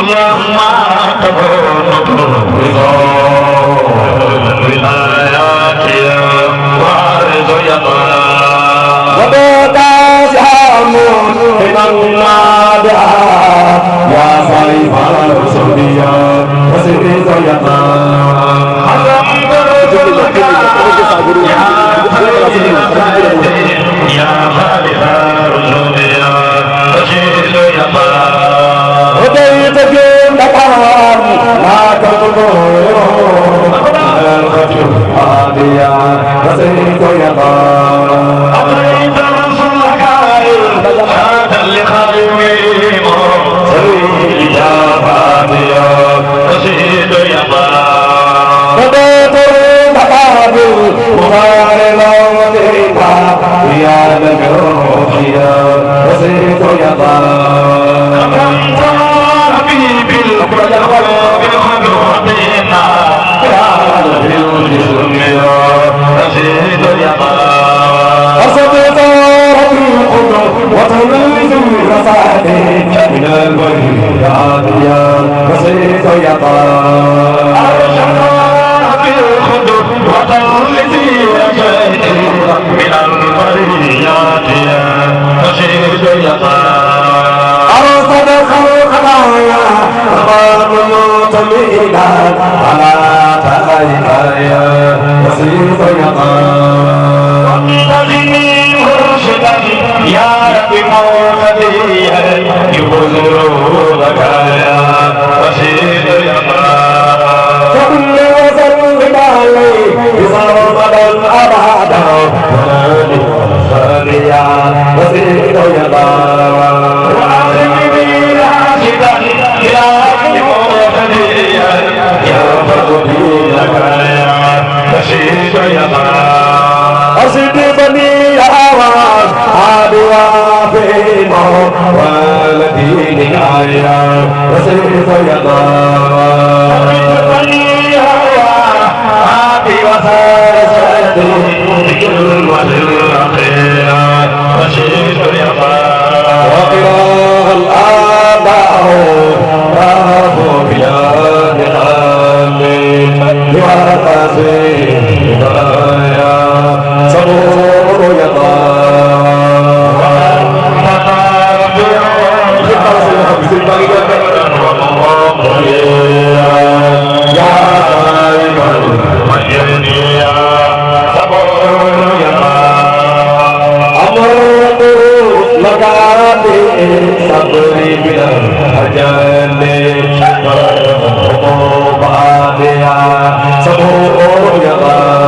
لما تكون بالآيات وارد يطلع وبدأ سهام من نادها يا صيف الرسولية وسيد يطلع يا خالق الرسولية وسيد يطلع هديت في مكان لا تطلع الخجل هاديا وسيد يطلع أطيت رسولك هذا لخيمه سيد هاديا وسيد يطلع هديت مكان مغارنا ودينا يا نجوحيا وسيد يطلع من الوحي عاديا وسيد يطلع بالخدر وتولدي أجيتي من البريات وسيد يطلع أرصد خلقنا فقام متمينا على تغيير وسيد يطلع وانتظمي مرشدا يا رب مولديا يبذل بكايا وسيد يطلع صل وسلم عليه بصرمدا أبدا ونادي وصليا وسيد يطلع وعلم بي راشدا يا رب مولديا يغفر بي بكايا وسيد يطلع أرشد بني أواز عاد وافيمه والدين آيا وسيد يطلع أرشد بني أواز عاد وسيد ذكر والأخير وسيد يطلع وقراء الآباء رافوا بيان آمين وقاسين صبور يطلع يا سائما ويهديا صبور يطلع أمرت مكاتب صبري بلا أجل وبعدها صبور يطلع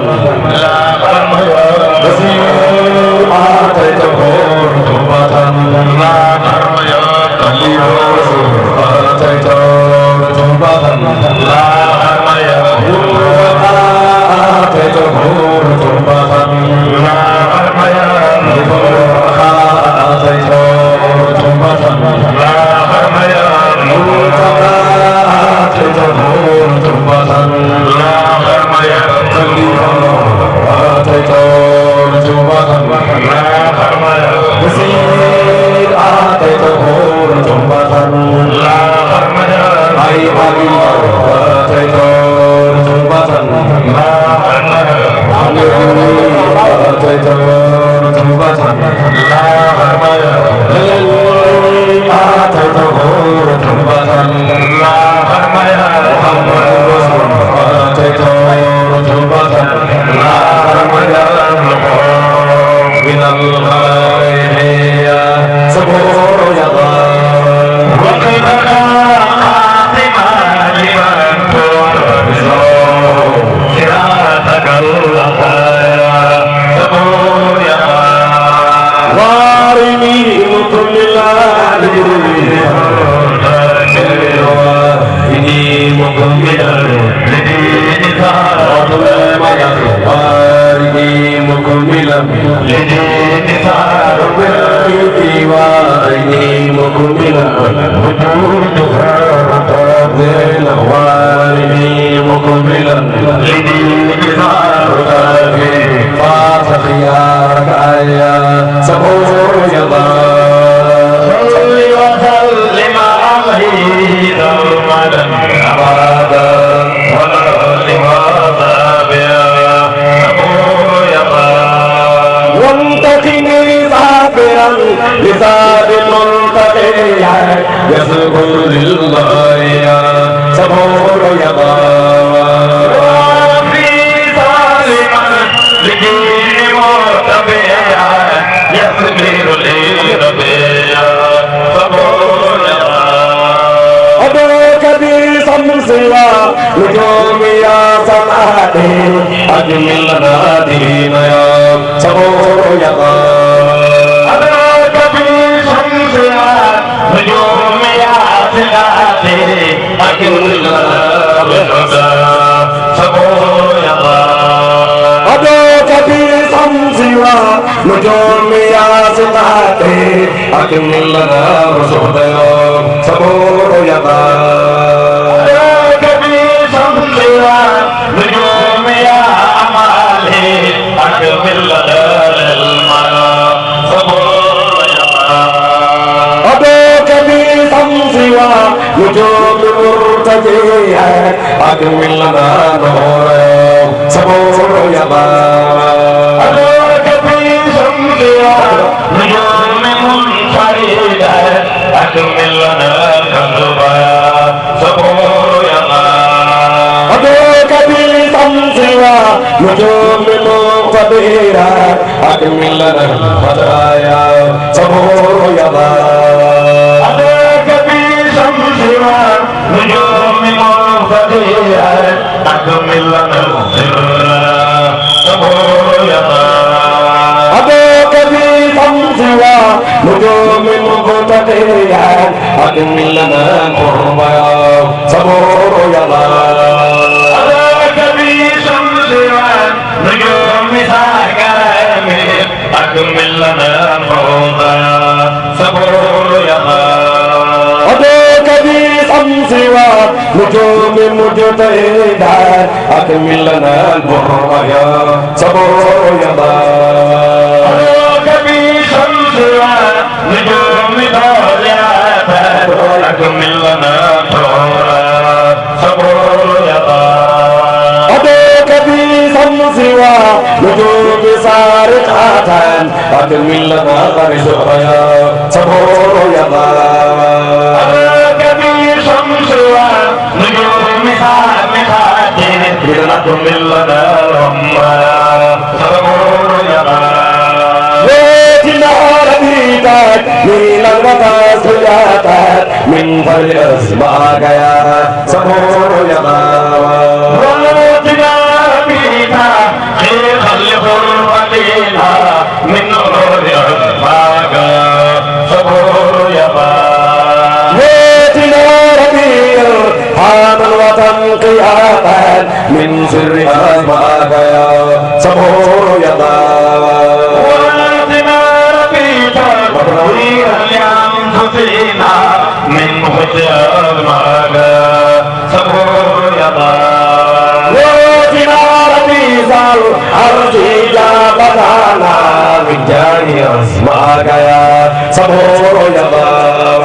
لا غرميا بصير آتيته رتبة لا غرميا قليل آتيته رتبة لا غرميا آتيته رتبة لا غرميا آتيته رتبة لا غرميا آتيته رتبة لا غرميا آتيته رتبة لا غرميا بصير آتيته رتبة لا غرميا أي حبيب آتيته رتبة لا غرميا آتيته رتبة لا غرميا آتيته رتبة لا غرميا محمد رسول آتيته رتبة لا غرميا من الغيب صبور يضا وقبنا خاتما لمن تورزو صراطك الخير صبور يضا وارمي كل إني مكملا لدينك وارمي مكملا لدينك ربي وارمي مكملا وجودها ذل وارمي مكملا لدينك ربي فاخيارك يا صبور يضا صل وسلم عليه دوما ابدا ولا لماذا بيا صبور يضا وانتقني ذاكرا لذات منتقيا يذكر لله يا صبور يضا وفي ظالما لدين مرتبيا يذكر لربيا صبور يضا أدعوك بصمصها نجوم يا صلاتي أجمل لنا دينا يا صبور يضا أدعوك بصمصها نجوم يا صلاتي أجمل لنا دينا صبور يضا أدعوك بصمصها نجوم يا صلاتي أجمل لنا رسولنا صبور يضا أدعوك بصمصها نجوم يا أمالي أجمل لنا الماء صبور يضا أدعوك بصمصها نجوم مرتجيها أجمل لنا نورا صبور يضا أدعوك بصمصها نجوم منفردة أكمل لنا كذبا صبور يضا أدعوك بصمصها نجوم مقتدرة أكمل لنا الخطايا صبور يضا أدعوك بصمصها نجوم مقتدرة أكمل لنا الخير صبور يضا أدعوك بصمصها نجوم مقتدرة أكمل لنا قربا صبور يضا أدعوك بصمصها نجوم ساكرة أكمل لنا فوضى صبور يضا أدعوك بصمصها نجوم مجتهدة أكمل لنا البرية صبور يضا أدعوك بصمصها نجوم طالعة أكمل لنا طورا صبور يضا أدعوك بصمصها نجوم سارقة أكمل لنا رزقها صبور يضا أدعوك بصمصها نجوم سامقة أكمل لنا رمى صبور يضا من الوفا سجاتك من فر أسماك يا صبور يضا واتنا بيتا القيامة من سر أسماك يا صبور يا الله وآتنا ربيتا تطويرا لأنفسنا من خطى أسماك صبور يا الله وآتنا ربيتا أرجي جابتنا من جاني أسماك يا صبور يا الله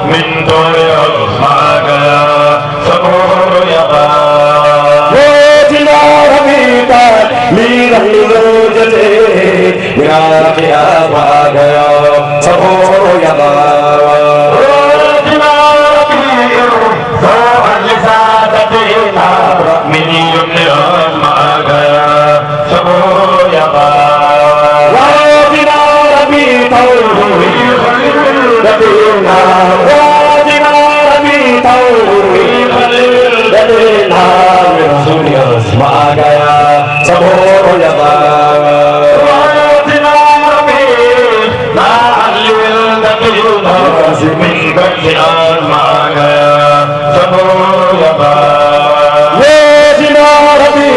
من دور أسماك صبور يا الله وجنا ربيتا لرحل زوجتي يا أسماك صبور يا الله وجنا ربيتا لسادتنا من يمن أسماك صبور يا الله وجنا ربيتا لدينا وادنا ربي توفيق لدينا من سني اسمعك يا صبور يا الله وادنا ربي ما علل لدينا من بكي اسمعك يا صبور يا الله وادنا ربي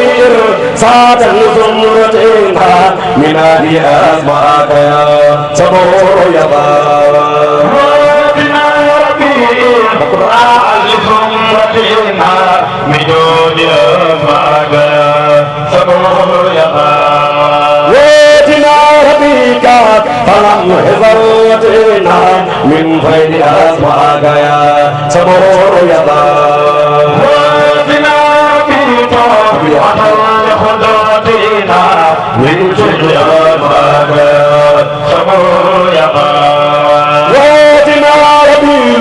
ساعة زمرتنا من أهل اسمعك يا صبور يا الله مجود أسماك صبور يا الله وجنا ربك فلم حفظتنا من فيد أسماك يا صبور يا الله وجنا ربك فلم حفظتنا من فيد أسماك يا صبور يا الله وجنا ربك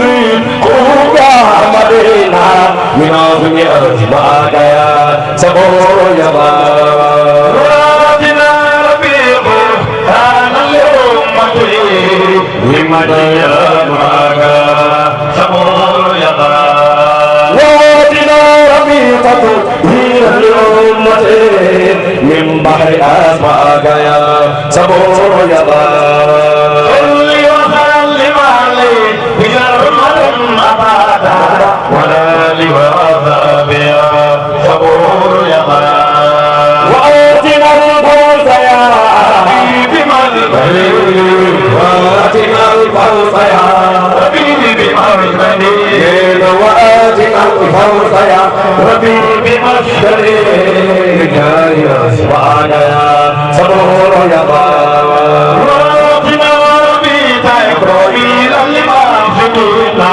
مدينة من أظن أسماك يا صبور يا الله وادنا ربيع كان اليوم لمدينة أسماك صبور يا الله وادنا ربيع هي اليوم من بحر أسماك يا صبور يا الله ولا لوعذاب يا صبور يا الله وآتنا الفوز يا حبيبي بالبنين وآتنا الفوز يا حبيبي بالبنين وآتنا الفوز يا حبيبي بالبنين يا سبحان يا صبور يا الله وآتنا ربي تكرمي لما فينا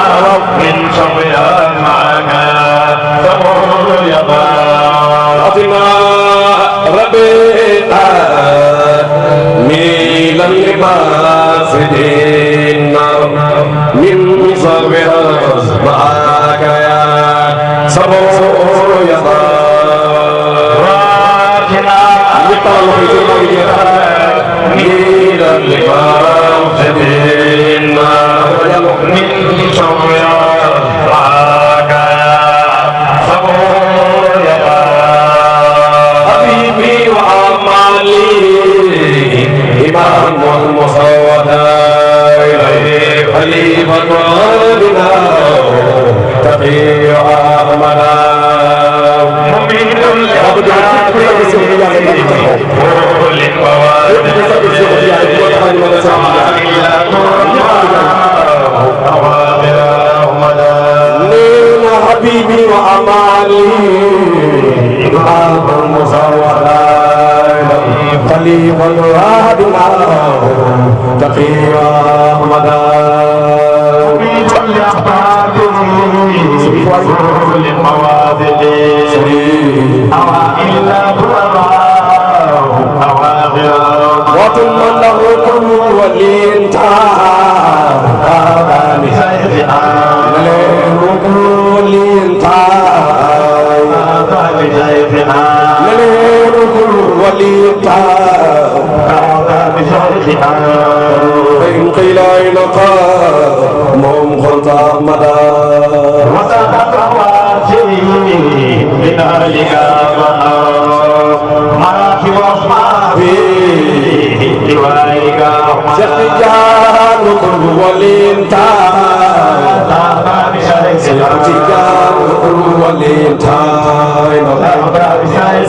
من شر معك صبور يا الله أعطنا ربنا ميلا لباس دينا من صبر معك يا صبور يا الله أعطنا ميلا لباس دينا من صبر معك صبور يا حبيبي وأمالي إمام المصودا إليه خليفة والدنا تقي أحمدا مؤمن الأبدان كل حبيبي وأمالي إمام المصودا خليفة وادنا تقي أحمدا كل المواضع أوائل وثم له كل ولي فإن قيل أين قام خلط مدى وسقط واسي من أهلها مراكب أصحابي Cheikh Tidiane kul walin taay Cheikh Tidiane kul walin taay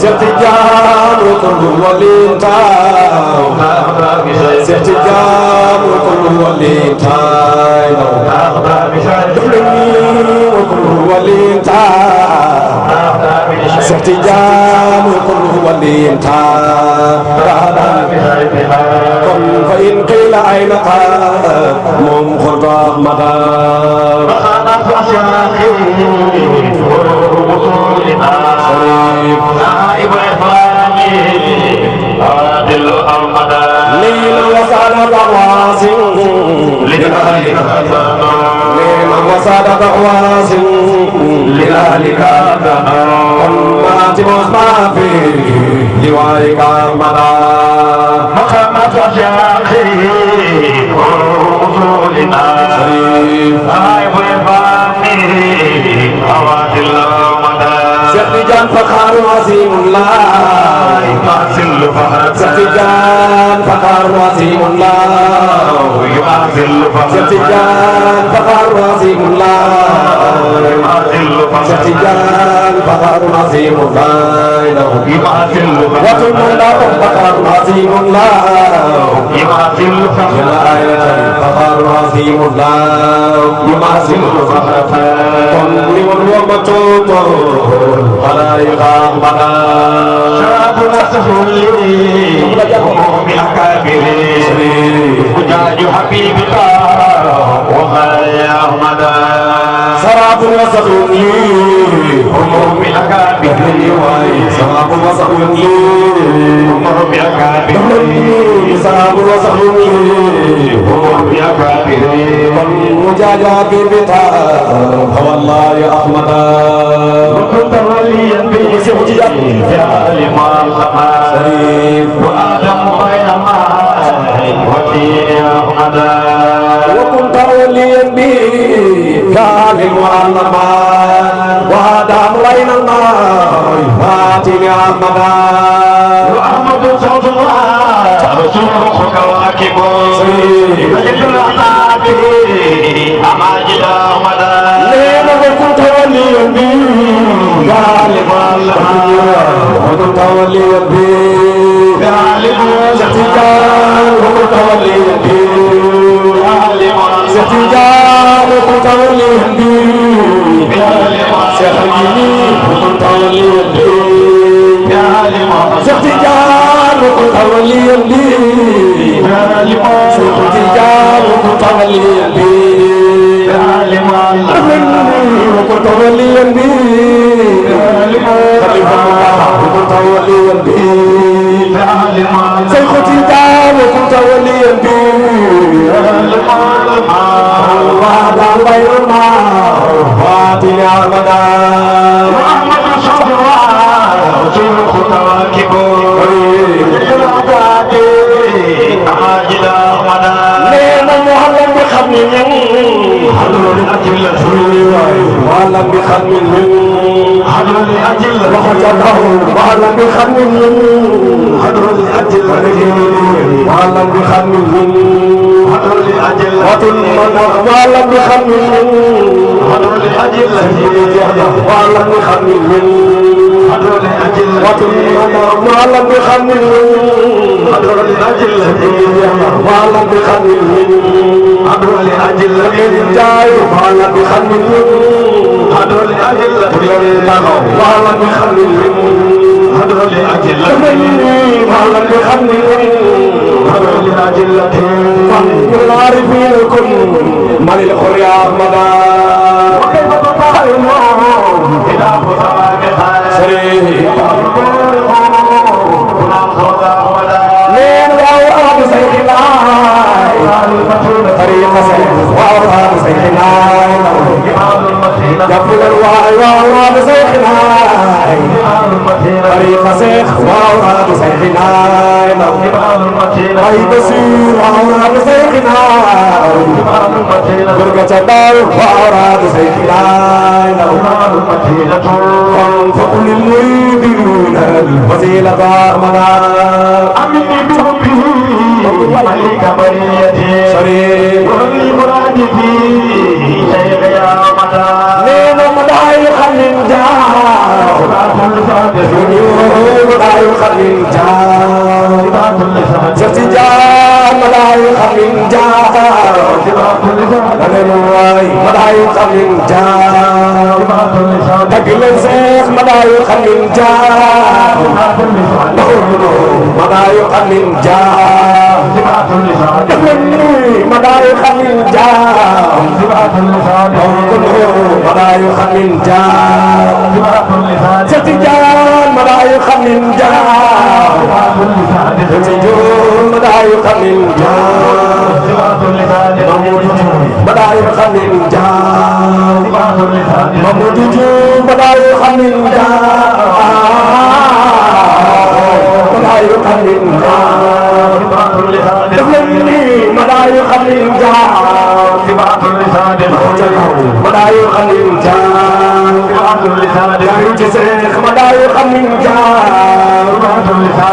Cheikh Tidiane kul walin taay Cheikh Tidiane kul walin taay kul walin taay Cheikh Tidiane kul walin taay kon fa in qila ayna moom xurba mada ana fa shaykhi wusulina sharif ibrahimi adil almada lina wasada tawasin lina wasada tawasin lilalika kon ma timos ma fi liwaika mada مقامات أشياخي ورسولنا شريف عيب الفاني أواد المدى سيدجان فخار وسيم الله يماثل فخر سيدجان فخار وسيم الله يماثل فخر سيدجان فخار وسيم الله يماثل فخر سيدجان فخار وسيم الله يماثل فخر وكل فخر وسيم الله يماثل فخر فخر وسيم الله يماثل فخر كل ومتوب ولا يغامنا شراب نسهل هم الأكابرين وجاج حبيب الله وما يغمنا شراب نسهل هم الأكابرين شراب نسهل هم الأكابرين شراب نسهل هم الأكابرين وجاج حبيب الله والله يا أحمد وكنت وليا بسجدة فعل ما شريف وآدم بينما وفي أحمد وكنت وليا بفعل معلما وآدم بينما وفي أحمد وأحمد صوت الله رسول كواكب وجد الأحباب أماجد أحمد لما وكنت وليا غالب الله وكنت وليا غالب ستجار وكنت وليا غالب ستجار وكنت وليا غالب سيخرجني وكنت وليا غالب ستجار وكنت وليا غالب ستجار وكنت وليا غالب وكنت وليا وكنت وليا به شيخ تجار وكنت وليا به وهذا غير ما فاتني أبدا محمد صدرا شيخ تواكب أماجد أحمدا لنا محمد بخدم حضر الأجل وعلم بخدم حضر الأجل وخجله وعلم بخدم حضر الأجل وعلم بخدم حضر الأجل وعلم بخدم حضر الأجل وعلم بخدم حضر الأجل وعلم بخدم حضر الأجل وعلم بخدم حضر الأجل جاي وعلم بخدم حضر الأجل وعلم بخدم حضر الأجل وعلم بخدم حضر الأجل فمن العارفين كن من الخري أحمدا وكيف تطالب إلى فصامها شريف من وأوعى بسيدنا طريق سيد وأوعى بسيدنا يفضل الوعي وأوعى بسيدنا طريق سيد وأوعى بسيدنا أي بسير وأوعى بسيدنا برقة الدار وأوعى بسيدنا فقل المريدون الوسيلة أحمدا أمني بحبه مالك بريتي شريف والمراد فيه شيخ يا مدى نين مدايق من جاه مدايق من جاه ستجاه مدايق من جاه لنواي مدايق من جاه تقل الزيخ مدايق من جاه مدايق من جاه مدايق من جاه مدايق من جاه ستجان مدايق من جاه ستجون مدايق من جاه مدايق من جاه محمود جون مدايق من جاه مدايق من جاه مدايق من جاه مدايق من جاه شيخ مدايق من جاه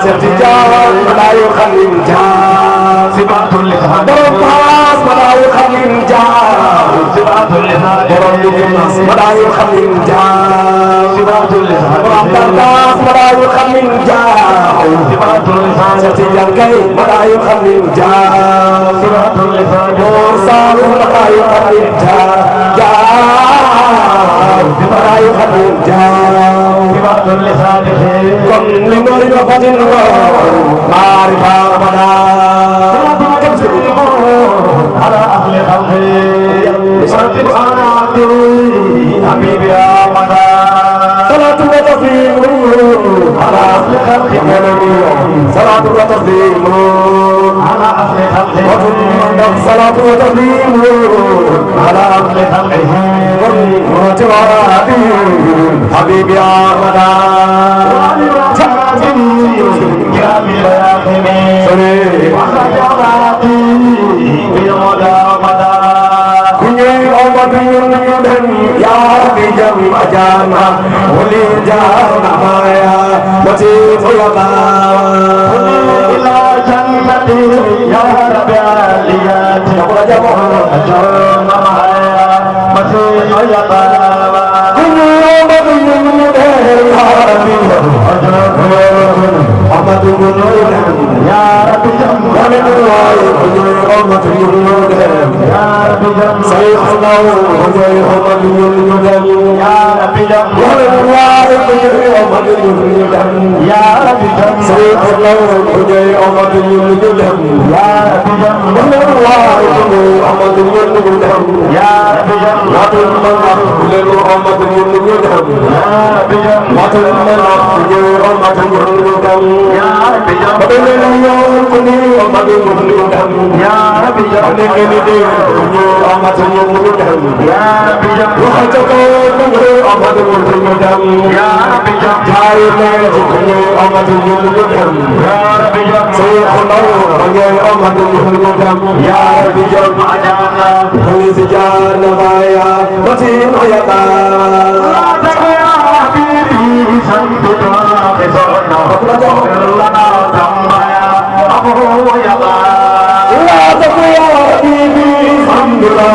ستجان مدايق من جاه برباس مدايق من جاه برباس مدايق من جاه برباس مدايق من جاه ستجان كي مدايق من جاه مرسال مدايق من جاه مدايق من جاه كن لنور فتن معرفة مدى على أهل خلقه حبيبي يا مدى صلاة وتسليم على أهل خلقه صلاة وتسليم على أهل خلقه صلاة وتسليم على أهل خلقه وجوابي حبيبي يا مدى جميل يا خميس وخجراتي بمدى مدى كني أمبي يا ربي جمع جامع ولي جامع مايا متيت يا إلى جنتي يا رب علياتي جمع مايا متيت يا كني أمبي يا ربي أحمد بن يا رب جمع ومن الله كني أمبي يا رب جمع سيدنا وزي أمبي يا رب جمع ومن الله كني أمبي يا رب جمع سيدنا وزي أمبي يا رب جمع ومن الله كني أمبي يا رب جمع واتل من أخلل أمد يلدم واتل من أخلل أمد يلدم بدل اليوم كني أمد يلدم ولكن دي أمد يلدم وحتى كني أمد يلدم جاي نجي كني أمد يلدم سيخلو كني أمد يلدم يا رب جمع جانا كني سجان نبايا متين يدا لا تكن يا حبيبي سندنا بسرنا لنا ذنبنا أبو يدا لا تكن يا حبيبي سندنا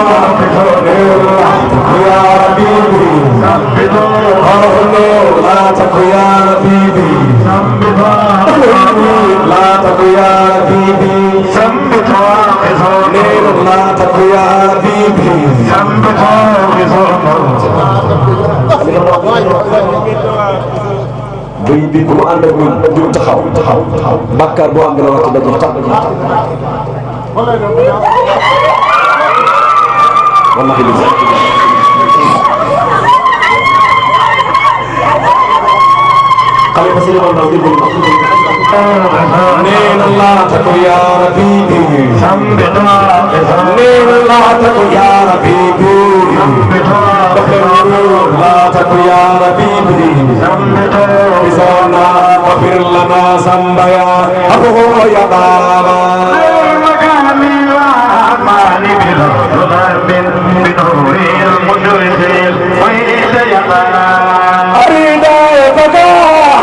يا حبيبي لا تكن يا حبيبي لا تكن يا حبيبي لا تكن يا حبيبي bëy bi ku mu ànd ak ñun ñu taxaw bàkkaar boo am dina wàcc daje tax wallahi li xale ba si limal ndaw dégg nee na laa takku yaa rabibi nee na laa takku yaa rabibi laa takku yaa rabibi bisana wafir lana sambaya abu ya baba أريد فقار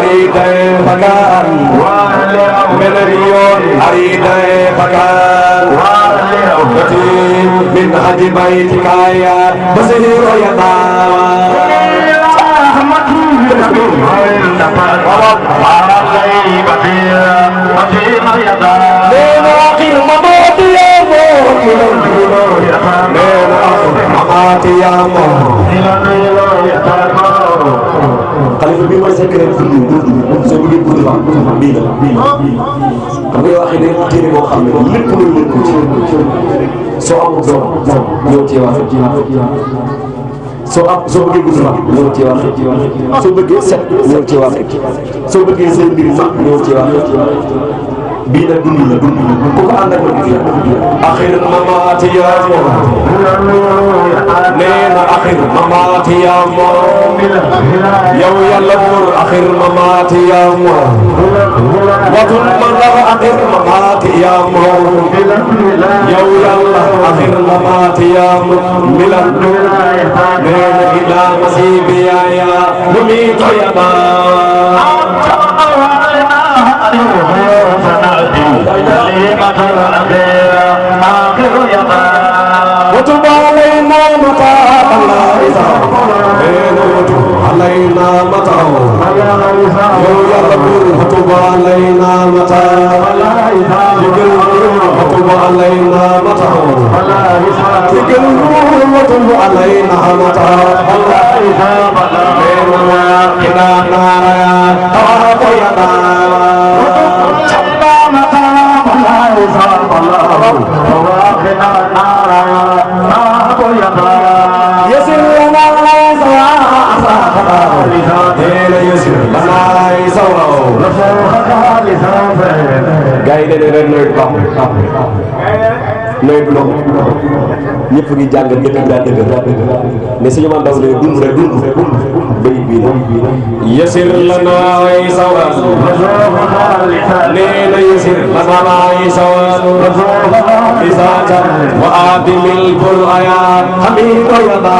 أريد فكان مليون أريد فكان من حج بيتك يا بصير يا xalifa bi mooy secret soo bëggee gudd fa bii la xam nga waxee ne téere boo xam ne lépp luy mën ko ci soo amul doom ñëw ci wax soo bëggee gudd fa ñëw ci wax soo bëggee set ñëw ci wax soo bëggee seen mbir sax ñëw ci wax bii nag dund la ku ko ànd ak bëgg axir mamaati yaa moom nee na axir mamaati yaa moom yow yàlla buur axir mamaati yaa moom watul man la axir mamaati yaa moom yow yàlla axir mamaati yaa moom milan nee na ilaa masiibi yaa lu mi toyaba وتب علينا متى الله علينا متى يا رب وتب علينا متى وتب علينا متى وتب علينا متى يسر لنا gars yi dañu leen nawet baax nawet loxo ñëpp ngi jàng dëkk bi daa dëgg mais suñu man daw la dund rek dund bëri bii la yasir lana ay sawal nee na yasir lana ay sawal bisaata wa adimil bul ayat xamito yada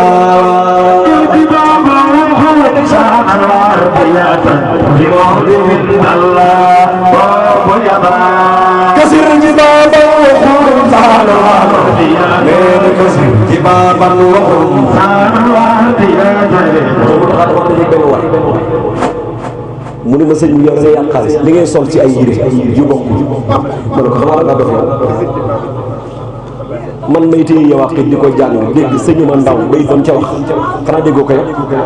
كسر جبابا وخمسان من كسر جبابا وخمسان mu ne ma sëñ bi yow da ngay yàq xaalis li ngay sol ci ay yére yu bokk ma ne ko xanaa nga def man may téye yow ak di ko jàng dégg sëñu ma ndaw bay bam ca wax xanaa déggoo ko yow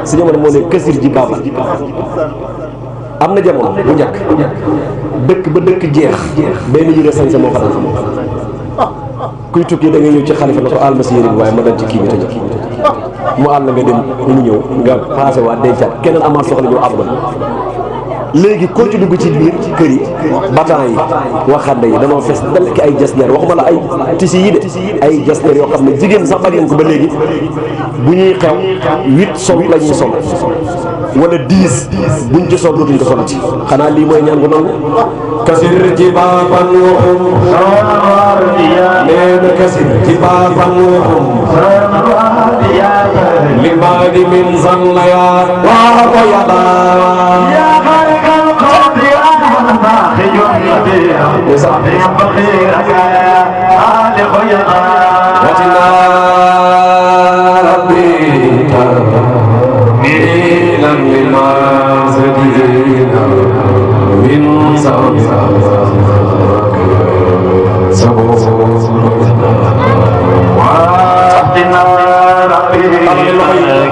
sëñu ma moo ne kësir ji baaba am na jamono bu njëkk dëkk ba dëkk jeex benn yére sañse moo fa daan kuy tukki da ngay ñëw ci xalifa na ko àll ma si yére bi waaye ma dem ci kii bi te ñëw mu àll nga dem mu ñëw nga passé waa dencaat keneen amaat soxla ñëw àbb léegi koo ci dugg ci biir kër yi batan yi waxande yi danoo fees dal ki ay jasneer waxuma la ay tisi yi de ay jasneer yoo xam ne jigéen sax bari nañ ko ba léegi bu ñuy xew 8 sol la ñuy sol wala 10 buñ ci sol dootuñ ko solati xanaa lii mooy ñaan gu nangu kasir ci baaban waxum nee na kasir ci baaban waxum li maadi min zanlaya waa ko yadaa وتنا ربي تميلا لما زدينا من سبوك وتنا ربي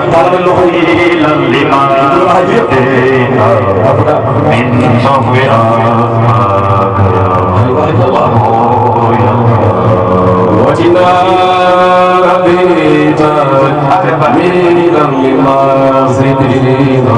تميلا لما زدينا من سبوك وجنا ربيتا تميلا لما زدنا